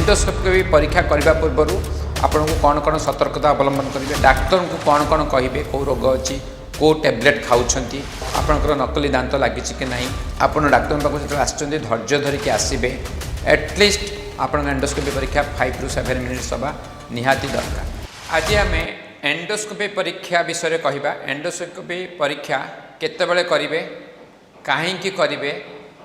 Endoscopy ପରୀକ୍ଷା କରିବା ପୂର୍ବରୁ ଆପଣଙ୍କୁ କ'ଣ କ'ଣ ସତର୍କତା ଅବଲମ୍ବନ କରିବେ, ଡାକ୍ତରଙ୍କୁ କ'ଣ କ'ଣ କହିବେ, କେଉଁ ରୋଗ ଅଛି, କେଉଁ ଟ୍ୟାବଲେଟ୍ ଖାଉଛନ୍ତି, ଆପଣଙ୍କର ନକଲି ଦାନ୍ତ ଲାଗିଛି କି ନାହିଁ। ଆପଣ ଡାକ୍ତରଙ୍କ ପାଖକୁ ଯେତେବେଳେ ଆସିଛନ୍ତି, ଧୈର୍ଯ୍ୟ ଧରିକି ଆସିବେ। ଆଟଲିଷ୍ଟ ଆପଣଙ୍କ ଏଣ୍ଡୋସ୍କୋପି ପରୀକ୍ଷା 5 ଟୁ 7 ମିନିଟ୍ସ ହେବା ନିହାତି ଦରକାର। ଆଜି ଆମେ ଏଣ୍ଡୋସ୍କୋପି ପରୀକ୍ଷା ବିଷୟରେ କହିବା। ଏଣ୍ଡୋସ୍କୋପି ପରୀକ୍ଷା କେତେବେଳେ କରିବେ, କାହିଁକି କରିବେ,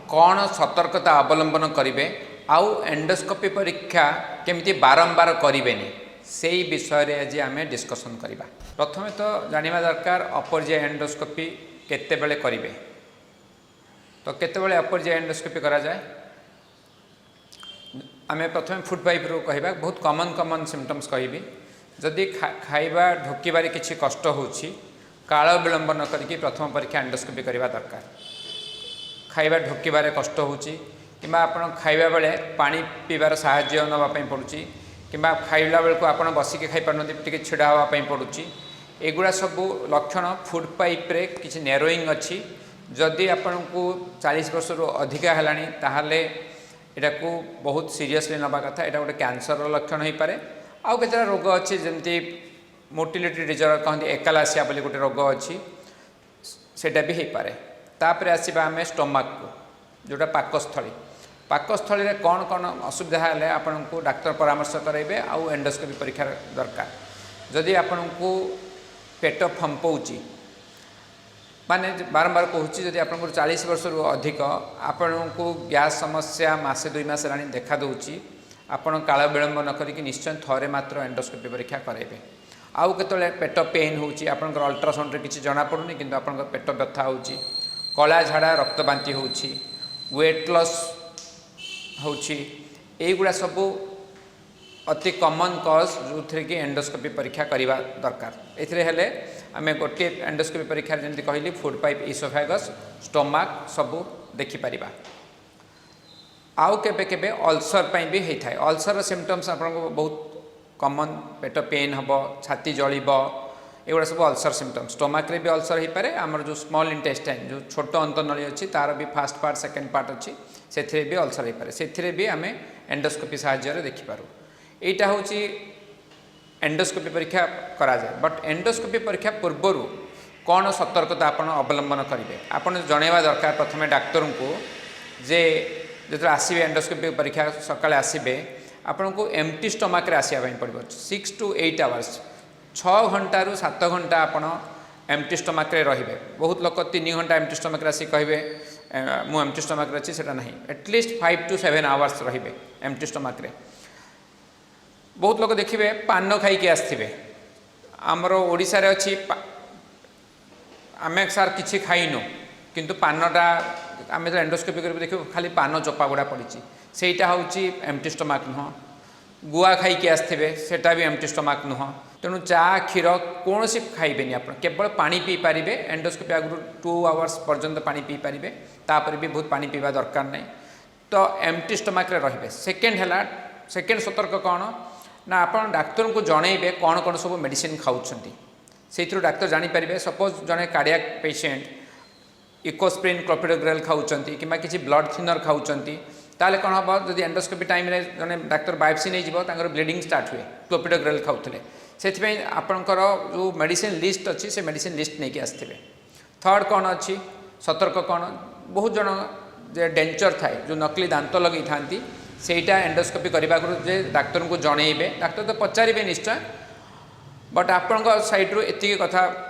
କ'ଣ ସତର୍କତା ଅବଲମ୍ବନ କରିବେ ଆଉ ଏଣ୍ଡୋସ୍କୋପି ପରୀକ୍ଷା କେମିତି ବାରମ୍ବାର କରିବେନି, ସେଇ ବିଷୟରେ ଆଜି ଆମେ ଡିସ୍କସନ୍ କରିବା। ପ୍ରଥମେ ତ ଜାଣିବା ଦରକାର, ଅପର ଜିଆଇ ଏଣ୍ଡୋସ୍କୋପି କେତେବେଳେ କରିବେ। ତ କେତେବେଳେ ଅପର ଜିଆଇ ଏଣ୍ଡୋସ୍କୋପି କରାଯାଏ? ଆମେ ପ୍ରଥମେ ଫୁଡ଼୍ ପାଇପ୍ରୁ କହିବା। ବହୁତ କମନ୍ କମନ୍ ସିମ୍ପଟମ୍ସ କହିବି। ଯଦି ଖାଇବା ଢୋକିବାରେ କିଛି କଷ୍ଟ ହେଉଛି, କାଳ ବିଳମ୍ବ ନ କରିକି ପ୍ରଥମ ପରୀକ୍ଷା ଏଣ୍ଡୋସ୍କୋପି କରିବା ଦରକାର। ଖାଇବା ଢୋକିବାରେ କଷ୍ଟ ହେଉଛି କିମ୍ବା ଆପଣ ଖାଇବା ବେଳେ ପାଣି ପିଇବାର ସାହାଯ୍ୟ ନେବା ପାଇଁ ପଡ଼ୁଛି କିମ୍ବା ଖାଇଲା ବେଳକୁ ଆପଣ ବସିକି ଖାଇପାରୁନାହାନ୍ତି, ଟିକେ ଛିଡ଼ା ହେବା ପାଇଁ ପଡ଼ୁଛି, ଏଗୁଡ଼ା ସବୁ ଲକ୍ଷଣ ଫୁଡ଼୍ ପାଇପ୍ରେ କିଛି ନେରୋଇଂ ଅଛି। ଯଦି ଆପଣଙ୍କୁ 40 ବର୍ଷରୁ ଅଧିକା ହେଲାଣି, ତାହେଲେ ଏଟାକୁ ବହୁତ ସିରିୟସଲି ନେବା କଥା। ଏଇଟା ଗୋଟେ କ୍ୟାନ୍ସରର ଲକ୍ଷଣ ହୋଇପାରେ। ଆଉ କେତେଟା ରୋଗ ଅଛି, ଯେମିତି ମୋଟିଲିଟି ଡିଜର୍ଡର କହନ୍ତି, ଏକାଲାସିଆ ବୋଲି ଗୋଟେ ରୋଗ ଅଛି, ସେଇଟା ବି ହେଇପାରେ। ତାପରେ ଆସିବା ଆମେ ଷ୍ଟମାକକୁ, ଯେଉଁଟା ପାକସ୍ଥଳୀ। ପାକସ୍ଥଳୀରେ କ'ଣ କ'ଣ ଅସୁବିଧା ହେଲେ ଆପଣଙ୍କୁ ଡାକ୍ତର ପରାମର୍ଶ କରାଇବେ ଆଉ ଏଣ୍ଡୋସ୍କୋପି ପରୀକ୍ଷା ଦରକାର? ଯଦି ଆପଣଙ୍କୁ ପେଟ ଫମ୍ପଉଛି, ମାନେ ବାରମ୍ବାର କହୁଛି, ଯଦି ଆପଣଙ୍କର 40 ବର୍ଷରୁ ଅଧିକ, ଆପଣଙ୍କୁ ଗ୍ୟାସ୍ ସମସ୍ୟା ମାସେ 2 ମାସ ହେଲାଣି ଦେଖା ଦେଉଛି, ଆପଣ କାଳ ବିଳମ୍ବ ନ କରିକି ନିଶ୍ଚୟ ଥରେ ମାତ୍ର ଏଣ୍ଡୋସ୍କୋପି ପରୀକ୍ଷା କରାଇବେ। ଆଉ କେତେବେଳେ ପେଟ ପେନ୍ ହେଉଛି, ଆପଣଙ୍କର ଅଲ୍ଟ୍ରାସାଉଣ୍ଡରେ କିଛି ଜଣାପଡ଼ୁନି, କିନ୍ତୁ ଆପଣଙ୍କ ପେଟ ବ୍ୟଥା ହେଉଛି, କଳା ଝାଡ଼ା, ରକ୍ତ ବାନ୍ତି ହେଉଛି, ୱେଟ୍ ଲସ୍ ହେଉଛି, ଏଇଗୁଡ଼ା ସବୁ ଅତି କମନ୍ କଜ୍ ଯେଉଁଥିରେ କି ଏଣ୍ଡୋସ୍କୋପି ପରୀକ୍ଷା କରିବା ଦରକାର। ଏଥିରେ ହେଲେ ଆମେ ଗୋଟିଏ ଏଣ୍ଡୋସ୍କୋପି ପରୀକ୍ଷାରେ, ଯେମିତି କହିଲି, ଫୁଡ଼୍ ପାଇପ୍, ଇସୋଫାଗସ୍, ଷ୍ଟମାକ୍ ସବୁ ଦେଖିପାରିବା। ଆଉ କେବେ କେବେ ଅଲସର ପାଇଁ ବି ହେଇଥାଏ। ଅଲସରର ସିମ୍ପଟମ୍ସ ଆପଣଙ୍କୁ ବହୁତ କମନ୍। ପେଟ ପେନ୍ ହେବ, ଛାତି ଜଳିବ, ଏଗୁଡ଼ା ସବୁ ଅଲସର ସିମ୍ପଟମ୍ସ। ଷ୍ଟମାକ୍ରେ ବି ଅଲସର ହେଇପାରେ। ଆମର ଯେଉଁ ସ୍ମଲ୍ ଇଣ୍ଟେଷ୍ଟାଇନ୍, ଯେଉଁ ଛୋଟ ଅନ୍ତନଳୀ ଅଛି, ତା'ର ବି ଫାଷ୍ଟ ପାର୍ଟ, ସେକେଣ୍ଡ ପାର୍ଟ ଅଛି, ସେଥିରେ ବି ଅଲସର ହେଇପାରେ। ସେଥିରେ ବି ଆମେ ଏଣ୍ଡୋସ୍କୋପି ସାହାଯ୍ୟରେ ଦେଖିପାରୁ। ଏଇଟା ହେଉଛି ଏଣ୍ଡୋସ୍କୋପି ପରୀକ୍ଷା କରାଯାଏ। ବଟ୍ ଏଣ୍ଡୋସ୍କୋପି ପରୀକ୍ଷା ପୂର୍ବରୁ କ'ଣ ସତର୍କତା ଆପଣ ଅବଲମ୍ବନ କରିବେ? ଆପଣ ଜଣାଇବା ଦରକାର ପ୍ରଥମେ ଡାକ୍ତରଙ୍କୁ ଯେ ଯେତେବେଳେ ଆସିବେ ଏଣ୍ଡୋସ୍କୋପି ପରୀକ୍ଷା, ସକାଳେ ଆସିବେ, ଆପଣଙ୍କୁ ଏମ୍ଟି ଷ୍ଟମାକ୍ରେ ଆସିବା ପାଇଁ ପଡ଼ିବ। 6 ଟୁ 8 ଆୱାର୍ସ, 6 ଘଣ୍ଟାରୁ 7 ଘଣ୍ଟା ଆପଣ ଏମ୍ଟି ଷ୍ଟମାକ୍ରେ ରହିବେ। ବହୁତ ଲୋକ 3 ଘଣ୍ଟା ଏମ୍ଟି ଷ୍ଟମାକ୍ରେ ଆସିକି କହିବେ, ମୁଁ ଏମ୍ଟି ଷ୍ଟମାକ୍ରେ ଅଛି। ସେଇଟା ନାହିଁ। ଆଟଲିଷ୍ଟ 5 ଟୁ 7 ଆୱାର୍ସ ରହିବେ ଏମ୍ଟି ଷ୍ଟମାକ୍ରେ। ବହୁତ ଲୋକ ଦେଖିବେ ପାନ ଖାଇକି ଆସିଥିବେ। ଆମର ଓଡ଼ିଶାରେ ଅଛି, ଆମେ ସାର୍ କିଛି ଖାଇନୁ, କିନ୍ତୁ ପାନଟା ଆମେ ଯେତେବେଳେ ଏଣ୍ଡୋସ୍କୋପି କରିବୁ, ଦେଖିବୁ ଖାଲି ପାନ ଚୋପା ଗୁଡ଼ା ପଡ଼ିଛି। ସେଇଟା ହେଉଛି ଏମ୍ଟି ଷ୍ଟମାକ୍ ନୁହଁ। ଗୁଆ ଖାଇକି ଆସିଥିବେ, ସେଇଟା ବି ଏମ୍ଟି ଷ୍ଟମାକ୍ ନୁହଁ। ତେଣୁ ଚା, କ୍ଷୀର କୌଣସି ଖାଇବେନି ଆପଣ, କେବଳ ପାଣି ପିଇପାରିବେ। ଏଣ୍ଡୋସ୍କୋପି ଆଗରୁ 2 ଆୱାର୍ସ ପର୍ଯ୍ୟନ୍ତ ପାଣି ପିଇପାରିବେ, ତାପରେ ବି ବହୁତ ପାଣି ପିଇବା ଦରକାର ନାହିଁ। ତ ଏମ୍ଟି ଷ୍ଟମାକ୍ରେ ରହିବେ। ସେକେଣ୍ଡ ହେଲା, ସେକେଣ୍ଡ ସତର୍କ କ'ଣ ନା, ଆପଣ ଡାକ୍ତରଙ୍କୁ ଜଣେଇବେ କ'ଣ କ'ଣ ସବୁ ମେଡ଼ିସିନ ଖାଉଛନ୍ତି। ସେଇଥିରୁ ଡାକ୍ତର ଜାଣିପାରିବେ। ସପୋଜ୍ ଜଣେ କାର୍ଡ଼ିଆକ୍ ପେସେଣ୍ଟ ଇକୋସ୍ପ୍ରିନ୍, କ୍ଲୋପିଡୋଗ୍ରେଲ୍ ଖାଉଛନ୍ତି କିମ୍ବା କିଛି ବ୍ଲଡ଼ ଥିନର୍ ଖାଉଛନ୍ତି, ତାହେଲେ କ'ଣ ହେବ? ଯଦି ଏଣ୍ଡୋସ୍କୋପି ଟାଇମ୍ରେ ଜଣେ ଡାକ୍ତର ବାୟୋପ୍ସି ନେଇଯିବ, ତାଙ୍କର ବ୍ଲିଡ଼ିଂ ଷ୍ଟାର୍ଟ ହୁଏ କ୍ଲୋପିଡୋଗ୍ରେଲ୍ ଖାଉଥିଲେ। ସେଥିପାଇଁ ଆପଣଙ୍କର ଯେଉଁ ମେଡ଼ିସିନ ଲିଷ୍ଟ ଅଛି, ସେ ମେଡ଼ିସିନ ଲିଷ୍ଟ ନେଇକି ଆସିଥିବେ। ଥର୍ଡ଼ କ'ଣ ଅଛି, ସତର୍କ କ'ଣ? ବହୁତ ଜଣ ଯେ ଡେଞ୍ଚର ଥାଏ, ଯେଉଁ ନକଲି ଦାନ୍ତ ଲଗେଇଥାନ୍ତି, ସେଇଟା ଏଣ୍ଡୋସ୍କୋପି କରିବା ଆଗରୁ ଯେ ଡାକ୍ତରଙ୍କୁ ଜଣେଇବେ। ଡାକ୍ତର ତ ପଚାରିବେ ନିଶ୍ଚୟ, ବଟ୍ ଆପଣଙ୍କ ସାଇଡ଼ରୁ ଏତିକି କଥା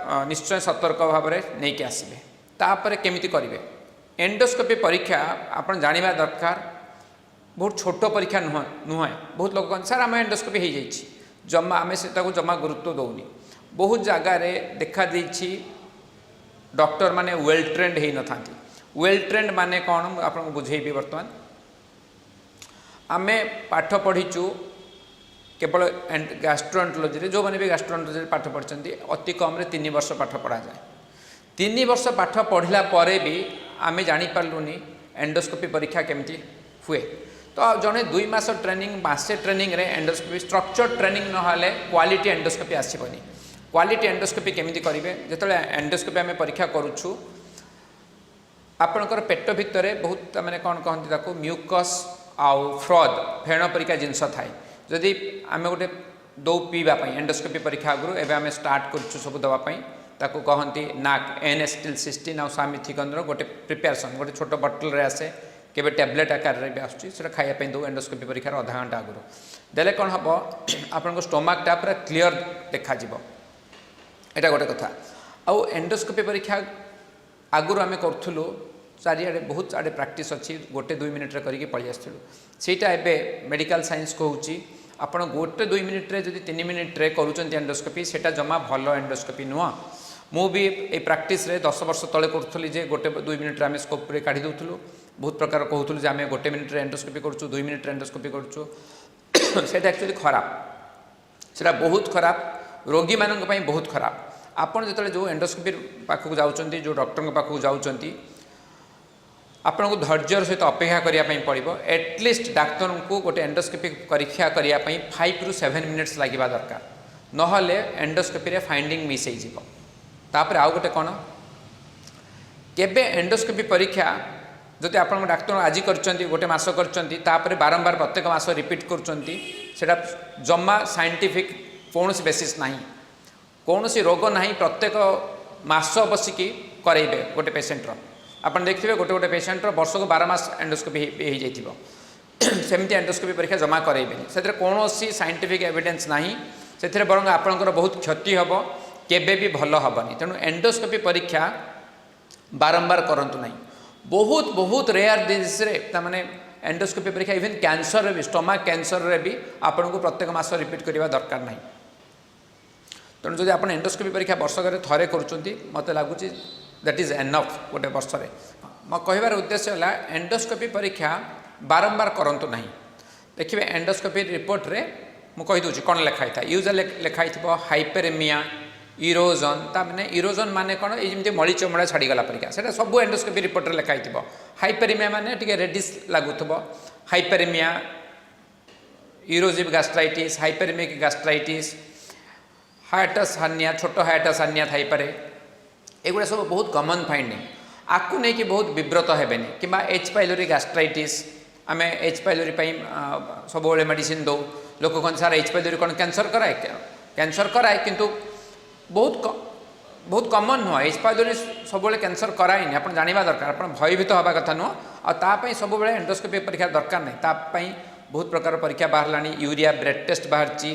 ନିଶ୍ଚୟ ସତର୍କ ଭାବରେ ନେଇକି ଆସିବେ। ତାପରେ କେମିତି କରିବେ ଏଣ୍ଡୋସ୍କୋପି ପରୀକ୍ଷା? ଆପଣ ଜାଣିବା ଦରକାର, ବହୁତ ଛୋଟ ପରୀକ୍ଷା ନୁହେଁ। ବହୁତ ଲୋକ କହନ୍ତି, ସାର୍, ଆମ ଏଣ୍ଡୋସ୍କୋପି ହେଇଯାଇଛି, ଜମା ଆମେ ସେଟାକୁ ଜମା ଗୁରୁତ୍ୱ ଦେଉନି। ବହୁତ ଜାଗାରେ ଦେଖାଦେଇଛି, ଡକ୍ଟରମାନେ ୱେଲ୍ ଟ୍ରେଣ୍ଡ ହେଇନଥାନ୍ତି। ୱେଲ୍ ଟ୍ରେଣ୍ଡ ମାନେ କ'ଣ, ମୁଁ ଆପଣଙ୍କୁ ବୁଝେଇବି। ବର୍ତ୍ତମାନ ଆମେ ପାଠ ପଢ଼ିଛୁ କେବଳ ଗ୍ୟାଷ୍ଟ୍ରୋଏଣ୍ଟୋଲୋଜିରେ। ଯେଉଁମାନେ ବି ଗ୍ୟାଷ୍ଟ୍ରୋଏଣ୍ଟୋଲୋଜିରେ ପାଠ ପଢ଼ିଛନ୍ତି, ଅତି କମ୍ରେ 3 ବର୍ଷ ପାଠ ପଢ଼ାଯାଏ। 3 ବର୍ଷ ପାଠ ପଢ଼ିଲା ପରେ ବି ଆମେ ଜାଣିପାରିଲୁନି ଏଣ୍ଡୋସ୍କୋପି ପରୀକ୍ଷା କେମିତି ହୁଏ। ତ ଜଣେ 2 ମାସ ଟ୍ରେନିଂ, ମାସେ ଟ୍ରେନିଂରେ ଏଣ୍ଡୋସ୍କୋପି, ଷ୍ଟ୍ରକ୍ଚର ଟ୍ରେନିଂ ନହେଲେ କ୍ୱାଲିଟି ଏଣ୍ଡୋସ୍କୋପି ଆସିବନି। କ୍ୱାଲିଟି ଏଣ୍ଡୋସ୍କୋପି କେମିତି କରିବେ? ଯେତେବେଳେ ଏଣ୍ଡୋସ୍କୋପି ଆମେ ପରୀକ୍ଷା କରୁଛୁ, ଆପଣଙ୍କର ପେଟ ଭିତରେ ବହୁତ, ମାନେ କ'ଣ କହନ୍ତି ତାକୁ, ମ୍ୟୁକସ୍ ଆଉ ଫ୍ରଦ୍, ଫେଣ ପରିକା ଜିନିଷ ଥାଏ, ଯଦି ଆମେ ଗୋଟେ ଦଉ ପିଇବା ପାଇଁ ଏଣ୍ଡୋସ୍କୋପି ପରୀକ୍ଷା ଆଗରୁ, ଏବେ ଆମେ ଷ୍ଟାର୍ଟ କରୁଛୁ ସବୁ ଦେବା ପାଇଁ। ତାକୁ କହନ୍ତି ନାକ୍, ଏନ୍ ଏସିଟିଲ୍ ସିଷ୍ଟିନ୍ ଆଉ ସାମିଥିକନ୍ର ଗୋଟେ ପ୍ରିପାରେସନ୍, ଗୋଟେ ଛୋଟ ବଟଲରେ ଆସେ, କେବେ ଟ୍ୟାବଲେଟ୍ ଆକାରରେ ବି ଆସୁଛି। ସେଇଟା ଖାଇବା ପାଇଁ ଦେଉ ଏଣ୍ଡୋସ୍କୋପି ପରୀକ୍ଷାର ଅଧା ଘଣ୍ଟା ଆଗରୁ। ଦେଲେ କ'ଣ ହେବ? ଆପଣଙ୍କ ଷ୍ଟୋମାକଟା ପୁରା କ୍ଲିଅର୍ ଦେଖାଯିବ। ଏଇଟା ଗୋଟେ କଥା। ଆଉ ଏଣ୍ଡୋସ୍କୋପି ପରୀକ୍ଷା ଆଗରୁ ଆମେ କରୁଥିଲୁ, ଚାରିଆଡ଼େ ବହୁତ ଆଡ଼େ ପ୍ରାକ୍ଟିସ୍ ଅଛି, 1-2 ମିନିଟ୍ରେ କରିକି ପଳେଇ ଆସୁଥିଲୁ। ସେଇଟା ଏବେ ମେଡ଼ିକାଲ ସାଇନ୍ସ କହୁଛି, ଆପଣ 1-2 ମିନିଟ୍ରେ, ଯଦି 3 ମିନିଟ୍ରେ କରୁଛନ୍ତି ଏଣ୍ଡୋସ୍କୋପି, ସେଇଟା ଜମା ଭଲ ଏଣ୍ଡୋସ୍କୋପି ନୁହଁ। ମୁଁ ବି ଏଇ ପ୍ରାକ୍ଟିସ୍ରେ 10 ବର୍ଷ ତଳେ କରୁଥିଲି ଯେ 1-2 ମିନିଟ୍ରେ ଆମେ ସ୍କୋପ୍ରେ କାଢ଼ି ଦେଉଥିଲୁ। ବହୁତ ପ୍ରକାର କହୁଥିଲୁ ଯେ ଆମେ 1 ମିନିଟ୍ରେ ଏଣ୍ଡୋସ୍କୋପି କରୁଛୁ, 2 ମିନିଟ୍ରେ ଏଣ୍ଡୋସ୍କୋପି କରୁଛୁ। ସେଇଟା ଆକ୍ଚୁଆଲି ଖରାପ, ସେଇଟା ବହୁତ ଖରାପ, ରୋଗୀମାନଙ୍କ ପାଇଁ ବହୁତ ଖରାପ। ଆପଣ ଯେତେବେଳେ ଯେଉଁ ଏଣ୍ଡୋସ୍କୋପି ପାଖକୁ ଯାଉଛନ୍ତି, ଯେଉଁ ଡକ୍ଟରଙ୍କ ପାଖକୁ ଯାଉଛନ୍ତି, ଆପଣଙ୍କୁ ଧୈର୍ଯ୍ୟର ସହିତ ଅପେକ୍ଷା କରିବା ପାଇଁ ପଡ଼ିବ। ଆଟଲିଷ୍ଟ ଡାକ୍ତରଙ୍କୁ ଗୋଟେ ଏଣ୍ଡୋସ୍କୋପି ପରୀକ୍ଷା କରିବା ପାଇଁ 5ରୁ 7 ମିନିଟ୍ସ ଲାଗିବା ଦରକାର, ନହେଲେ ଏଣ୍ଡୋସ୍କୋପିରେ ଫାଇଣ୍ଡିଙ୍ଗ ମିସ୍ ହେଇଯିବ। ତାପରେ ଆଉ ଗୋଟେ କ'ଣ, କେବେ ଏଣ୍ଡୋସ୍କୋପି ପରୀକ୍ଷା ଯଦି ଆପଣଙ୍କ ଡାକ୍ତର ଆଜି କରିଛନ୍ତି, ଗୋଟେ ମାସ କରିଛନ୍ତି, ତାପରେ ବାରମ୍ବାର ପ୍ରତ୍ୟେକ ମାସ ରିପିଟ୍ କରୁଛନ୍ତି, ସେଇଟା ଜମା ସାଇଣ୍ଟିଫିକ୍ କୌଣସି ବେସିସ୍ ନାହିଁ। କୌଣସି ରୋଗ ନାହିଁ ପ୍ରତ୍ୟେକ ମାସ ବସିକି କରାଇବେ ଗୋଟେ ପେସେଣ୍ଟର। ଆପଣ ଦେଖିଥିବେ, ଗୋଟେ ଗୋଟେ ପେସେଣ୍ଟର ବର୍ଷକୁ 12 ମାସ ଏଣ୍ଡୋସ୍କୋପି ହେଇଯାଇଥିବ। ସେମିତି ଏଣ୍ଡୋସ୍କୋପି ପରୀକ୍ଷା ଜମା କରାଇବେନି। ସେଥିରେ କୌଣସି ସାଇଣ୍ଟିଫିକ୍ ଏଭିଡେନ୍ସ ନାହିଁ। ସେଥିରେ ବରଂ ଆପଣଙ୍କର ବହୁତ କ୍ଷତି ହେବ, କେବେ ବି ଭଲ ହେବନି। ତେଣୁ ଏଣ୍ଡୋସ୍କୋପି ପରୀକ୍ଷା ବାରମ୍ବାର କରନ୍ତୁ ନାହିଁ। ବହୁତ ବହୁତ ରେୟାର ଡିଜିଜ୍ରେ, ତାମାନେ ଏଣ୍ଡୋସ୍କୋପି ପରୀକ୍ଷା, ଇଭେନ୍ କ୍ୟାନ୍ସରରେ ବି, ଷ୍ଟମାକ୍ କ୍ୟାନ୍ସରରେ ବି ଆପଣଙ୍କୁ ପ୍ରତ୍ୟେକ ମାସ ରିପିଟ୍ କରିବା ଦରକାର ନାହିଁ। ତେଣୁ ଯଦି ଆପଣ ଏଣ୍ଡୋସ୍କୋପି ପରୀକ୍ଷା ବର୍ଷକରେ ଥରେ କରୁଛନ୍ତି, ମୋତେ ଲାଗୁଛି that is enough ଗୋଟେ ବର୍ଷରେ। ମୋ କହିବାର ଉଦ୍ଦେଶ୍ୟ ହେଲା, ଏଣ୍ଡୋସ୍କୋପି ପରୀକ୍ଷା ବାରମ୍ବାର କରନ୍ତୁ ନାହିଁ। ଦେଖିବେ, ଏଣ୍ଡୋସ୍କୋପି ରିପୋର୍ଟରେ ମୁଁ କହିଦେଉଛି କ'ଣ ଲେଖା ହେଇଥାଏ। ୟୁଜୁଆଲି ଲେଖା ହେଇଥିବ ହାଇପେରେମିଆ, ଇରୋଜନ୍। ତା ମାନେ ଇରୋଜନ୍ ମାନେ କ'ଣ? ଏଇ ଯେମିତି ମଳି ଚମଡ଼ା ଛାଡ଼ିଗଲା ପରିକା, ସେଇଟା ସବୁ ଏଣ୍ଡୋସ୍କୋପି ରିପୋର୍ଟରେ ଲେଖା ହେଇଥିବ। ହାଇପେରେମିଆ ମାନେ ଟିକେ ରେଡ଼ିସ୍ ଲାଗୁଥିବ। ହାଇପେରେମିଆ, ଇରୋଜିଭ୍ ଗାଷ୍ଟ୍ରାଇଟିସ୍, ହାଇପେରେମିକ୍ ଗାଷ୍ଟ୍ରାଇଟିସ୍, ହାୟାଟସ୍ ହାର୍ନିଆ, ଛୋଟ ହାୟାଟସ୍ ହାର୍ନିଆ ଥାଇପାରେ। ଏଗୁଡ଼ା ସବୁ ବହୁତ କମନ୍ ଫାଇଣ୍ଡିଙ୍ଗ। ଆକୁ ନେଇକି ବହୁତ ବିବ୍ରତ ହେବେନି। କିମ୍ବା ଏଚ୍ ପାଇଲୋରି ଗାଷ୍ଟ୍ରାଇଟିସ୍, ଆମେ ଏଚ୍ ପାଇଲୋରି ପାଇଁ ସବୁବେଳେ ମେଡ଼ିସିନ ଦେଉ। ଲୋକ କହନ୍ତି, "ସାର୍, ଏଚ୍ ପାଇଲୋରି କ'ଣ କ୍ୟାନ୍ସର କରାଏ?" କ୍ୟାନ୍ସର କରାଏ, କିନ୍ତୁ ବହୁତ ବହୁତ କମନ୍ ନୁହଁ। ଏଚ୍ ପାଇଲୋରି ସବୁବେଳେ କ୍ୟାନ୍ସର କରାଏନି, ଆପଣ ଜାଣିବା ଦରକାର। ଆପଣ ଭୟଭୀତ ହେବା କଥା ନୁହଁ। ଆଉ ତା ପାଇଁ ସବୁବେଳେ ଏଣ୍ଡୋସ୍କୋପି ପରୀକ୍ଷା ଦରକାର ନାହିଁ। ତା ପାଇଁ ବହୁତ ପ୍ରକାର ପରୀକ୍ଷା ବାହାରିଲାଣି। ୟୁରିଆ ବ୍ରେଥ୍ ଟେଷ୍ଟ ବାହାରିଛି,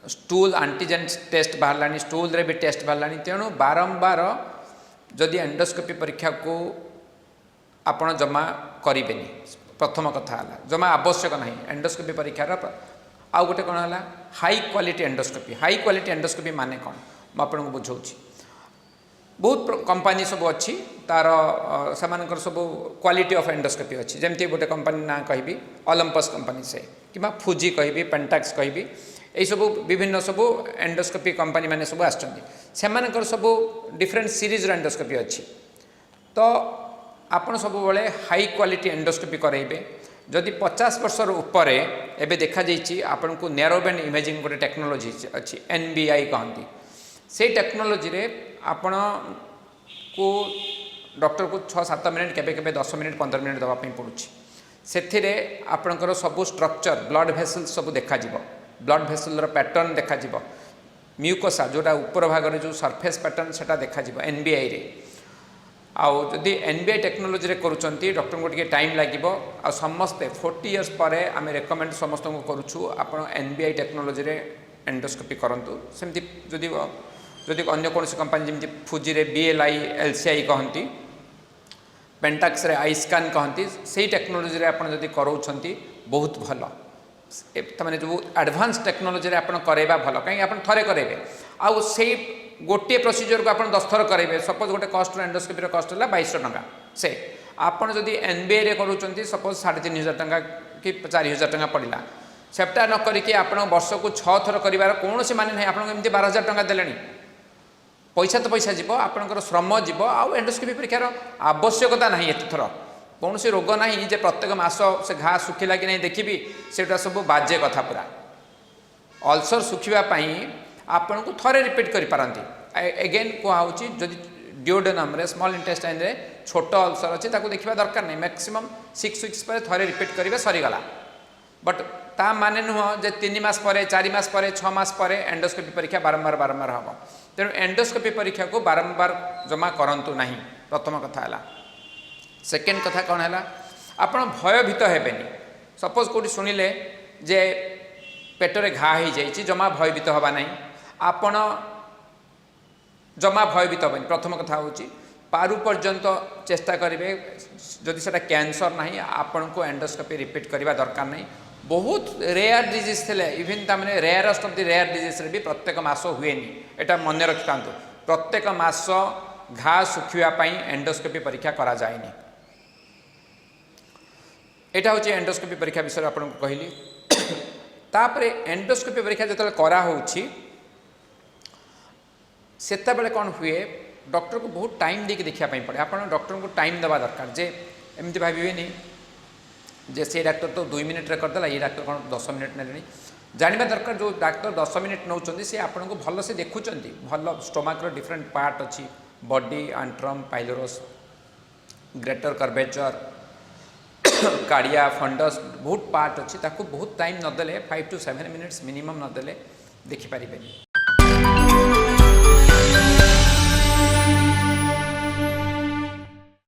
ଷ୍ଟୁଲ୍ ଆଣ୍ଟିଜେନ୍ ଟେଷ୍ଟ ବାହାରିଲାଣି, ଷ୍ଟୁଲ୍ରେ ବି ଟେଷ୍ଟ ବାହାରିଲାଣି। ତେଣୁ ବାରମ୍ବାର ଯଦି ଏଣ୍ଡୋସ୍କୋପି ପରୀକ୍ଷାକୁ ଆପଣ ଜମା କରିବେନି। ପ୍ରଥମ କଥା ହେଲା, ଜମା ଆବଶ୍ୟକ ନାହିଁ ଏଣ୍ଡୋସ୍କୋପି ପରୀକ୍ଷାର। ଆଉ ଗୋଟେ କ'ଣ ହେଲା? High quality endoscopy. High quality endoscopy ମାନେ କ'ଣ, ମୁଁ ଆପଣଙ୍କୁ ବୁଝାଉଛି। ବହୁତ କମ୍ପାନୀ ସବୁ ଅଛି, ତାର ସେମାନଙ୍କର ସବୁ କ୍ୱାଲିଟି ଅଫ୍ ଏଣ୍ଡୋସ୍କୋପି ଅଛି। ଯେମିତି ଗୋଟେ କମ୍ପାନୀ ନାଁ କହିବି, ଅଲମ୍ପସ୍ କମ୍ପାନୀ ସେ, କିମ୍ବା ଫୁଜି କହିବି, ପେଣ୍ଟାକ୍ସ କହିବି, ଏଇସବୁ ବିଭିନ୍ନ ସବୁ ଏଣ୍ଡୋସ୍କୋପି କମ୍ପାନୀ ମାନେ ସବୁ ଆସିଛନ୍ତି। ସେମାନଙ୍କର ସବୁ ଡିଫରେଣ୍ଟ ସିରିଜ୍ର ଏଣ୍ଡୋସ୍କୋପି ଅଛି। ତ ଆପଣ ସବୁବେଳେ ହାଇ କ୍ୱାଲିଟି ଏଣ୍ଡୋସ୍କୋପି କରାଇବେ। ଯଦି 50 ବର୍ଷର ଉପରେ, ଏବେ ଦେଖାଯାଇଛି ଆପଣଙ୍କୁ ନ୍ୟାରୋ ବ୍ୟାଣ୍ଡ ଇମେଜିଂ ଗୋଟେ ଟେକ୍ନୋଲୋଜି ଅଛି, ଏନ୍ବିଆଇ କହନ୍ତି। ସେଇ ଟେକ୍ନୋଲୋଜିରେ ଆପଣଙ୍କୁ ଡକ୍ଟରକୁ 6-7 ମିନିଟ୍, କେବେ କେବେ 10 ମିନିଟ୍, 15 ମିନିଟ୍ ଦେବା ପାଇଁ ପଡ଼ୁଛି। ସେଥିରେ ଆପଣଙ୍କର ସବୁ ଷ୍ଟ୍ରକ୍ଚର, ବ୍ଲଡ଼ ଭେସେଲ୍ ସବୁ ଦେଖାଯିବ, ବ୍ଲଡ଼ ଭେସେଲ୍ର ପ୍ୟାଟର୍ନ ଦେଖାଯିବ, ମ୍ୟୁକୋସା ଯେଉଁଟା ଉପର ଭାଗରେ ଯେଉଁ ସର୍ଫେସ୍ ପ୍ୟାଟର୍ନ, ସେଇଟା ଦେଖାଯିବ ଏନ୍ବିଆଇରେ। ଆଉ ଯଦି ଏନ୍ବିଆଇ ଟେକ୍ନୋଲୋଜିରେ କରୁଛନ୍ତି, ଡକ୍ଟରଙ୍କୁ ଟିକେ ଟାଇମ୍ ଲାଗିବ। ଆଉ ସମସ୍ତେ 40 ଇୟର୍ସ ପରେ ଆମେ ରେକମେଣ୍ଡ ସମସ୍ତଙ୍କୁ କରୁଛୁ, ଆପଣ ଏନ୍ବିଆଇ ଟେକ୍ନୋଲୋଜିରେ ଏଣ୍ଡୋସ୍କୋପି କରନ୍ତୁ। ସେମିତି ଯଦି ଯଦି ଅନ୍ୟ କୌଣସି କମ୍ପାନୀ, ଯେମିତି ଫୁଜିରେ ବିଏଲ୍ଆଇ ଏଲ୍ସିଆଇ କହନ୍ତି, ପେଣ୍ଟାକ୍ସରେ ଆଇସ୍କାନ୍ କହନ୍ତି, ସେଇ ଟେକ୍ନୋଲୋଜିରେ ଆପଣ ଯଦି କରାଉଛନ୍ତି, ବହୁତ ଭଲ। ତାମାନେ ଯେଉଁ ଆଡ଼ଭାନ୍ସ ଟେକ୍ନୋଲୋଜିରେ ଆପଣ କରାଇବା ଭଲ। କାହିଁକି? ଆପଣ ଥରେ କରାଇବେ ଆଉ ସେଇ ଗୋଟିଏ ପ୍ରୋସିଜିଅରକୁ ଆପଣ 10 ଥର କରାଇବେ। ସପୋଜ୍ ଗୋଟେ କଷ୍ଟର ଏଣ୍ଡୋସ୍କୋପିର କଷ୍ଟ ହେଲା 2200 ଟଙ୍କା। ସେ ଆପଣ ଯଦି ଏନ୍ବିଆଇରେ କରୁଛନ୍ତି, ସପୋଜ୍ 3500 ଟଙ୍କା କି 4000 ଟଙ୍କା ପଡ଼ିଲା। ସେଟା ନ କରିକି ଆପଣ ବର୍ଷକୁ 6 ଥର କରିବାର କୌଣସି ମାନେ ନାହିଁ। ଆପଣଙ୍କୁ ଏମିତି 12,000 ଟଙ୍କା ଦେଲେଣି, ପଇସା ତ ପଇସା ଯିବ, ଆପଣଙ୍କର ଶ୍ରମ ଯିବ। ଆଉ ଏଣ୍ଡୋସ୍କୋପି ପରୀକ୍ଷାର ଆବଶ୍ୟକତା ନାହିଁ ଏତେ ଥର। କୌଣସି ରୋଗ ନାହିଁ ଯେ ପ୍ରତ୍ୟେକ ମାସ ସେ ଘା ଶୁଖିଲା କି ନାହିଁ ଦେଖିବି। ସେଇଟା ସବୁ ବାଜେ କଥା ପୁରା। ଅଲସର ଶୁଖିବା ପାଇଁ ଆପଣଙ୍କୁ ଥରେ ରିପିଟ୍ କରିପାରନ୍ତି। ଏଗେନ୍ କୁହାହେଉଛି, ଯଦି ଡିଓଡେନମ୍ରେ, ସ୍ମଲ୍ ଇଣ୍ଟେଷ୍ଟାଇନ୍ରେ ଛୋଟ ଅଲସର ଅଛି, ତାକୁ ଦେଖିବା ଦରକାର ନାହିଁ। ମ୍ୟାକ୍ସିମମ୍ 6 ୱିକ୍ସ ପରେ ଥରେ ରିପିଟ୍ କରିବେ, ସରିଗଲା। ବଟ୍ ତା ମାନେ ନୁହଁ ଯେ 3 ମାସ ପରେ, 4 ମାସ ପରେ, 6 ମାସ ପରେ ଏଣ୍ଡୋସ୍କୋପି ପରୀକ୍ଷା ବାରମ୍ବାର ବାରମ୍ବାର ହେବ। ତେଣୁ ଏଣ୍ଡୋସ୍କୋପି ପରୀକ୍ଷାକୁ ବାରମ୍ବାର ଜମା କରନ୍ତୁ ନାହିଁ, ପ୍ରଥମ କଥା ହେଲା। ସେକେଣ୍ଡ କଥା କ'ଣ ହେଲା? ଆପଣ ଭୟଭୀତ ହେବେନି। ସପୋଜ୍ କେଉଁଠି ଶୁଣିଲେ ଯେ ପେଟରେ ଘା ହେଇଯାଇଛି, ଜମା ଭୟଭୀତ ହେବା ନାହିଁ। ଆପଣ ଜମା ଭୟଭୀତ ହେବେନି। ପ୍ରଥମ କଥା ହେଉଛି, ପାରୁ ପର୍ଯ୍ୟନ୍ତ ଚେଷ୍ଟା କରିବେ। ଯଦି ସେଇଟା କ୍ୟାନ୍ସର ନାହିଁ, ଆପଣଙ୍କୁ ଏଣ୍ଡୋସ୍କୋପି ରିପିଟ୍ କରିବା ଦରକାର ନାହିଁ। ବହୁତ ରେୟାର ଡିଜିଜ୍ ଥିଲେ, ଇଭିନ୍ ତାମାନେ ରେୟାରେଷ୍ଟ ଅଫ୍ the rare ଡିଜିଜ୍ରେ ବି ପ୍ରତ୍ୟେକ ମାସ ହୁଏନି। ଏଇଟା ମନେ ରଖିଥାନ୍ତୁ, ପ୍ରତ୍ୟେକ ମାସ ଘା ଶୁଖିବା ପାଇଁ ଏଣ୍ଡୋସ୍କୋପି ପରୀକ୍ଷା କରାଯାଏନି। ଏଇଟା ହେଉଛି ଏଣ୍ଡୋସ୍କୋପି ପରୀକ୍ଷା ବିଷୟରେ ଆପଣଙ୍କୁ କହିଲି। ତାପରେ ଏଣ୍ଡୋସ୍କୋପି ପରୀକ୍ଷା ଯେତେବେଳେ କରାହେଉଛି, ସେତେବେଳେ କ'ଣ ହୁଏ? ଡକ୍ଟରକୁ ବହୁତ ଟାଇମ୍ ଦେଇକି ଦେଖିବା ପାଇଁ ପଡ଼େ। ଆପଣ ଡକ୍ଟରଙ୍କୁ ଟାଇମ୍ ଦେବା ଦରକାର ଯେ ଏମିତି ଭାବିବେନି ଯେ ସେ ଡାକ୍ତର ତ 2 ମିନିଟ୍ରେ କରିଦେଲା, ଏଇ ଡାକ୍ତର କ'ଣ 10 ମିନିଟ୍ ନେଲେଣି। ଜାଣିବା ଦରକାର, ଯେଉଁ ଡାକ୍ତର 10 ମିନିଟ୍ ନେଉଛନ୍ତି, ସେ ଆପଣଙ୍କୁ ଭଲସେ ଦେଖୁଛନ୍ତି। ଭଲ ଷ୍ଟୋମାକ୍ର ଡିଫରେଣ୍ଟ ପାର୍ଟ ଅଛି, body, antrum, pylorus, greater curvature, cardia, fundus, ବହୁତ ପାର୍ଟ ଅଛି। ତାକୁ ବହୁତ ଟାଇମ୍ ନଦେଲେ, 5 to 7 minutes minimum ନଦେଲେ ଦେଖିପାରିବେନି।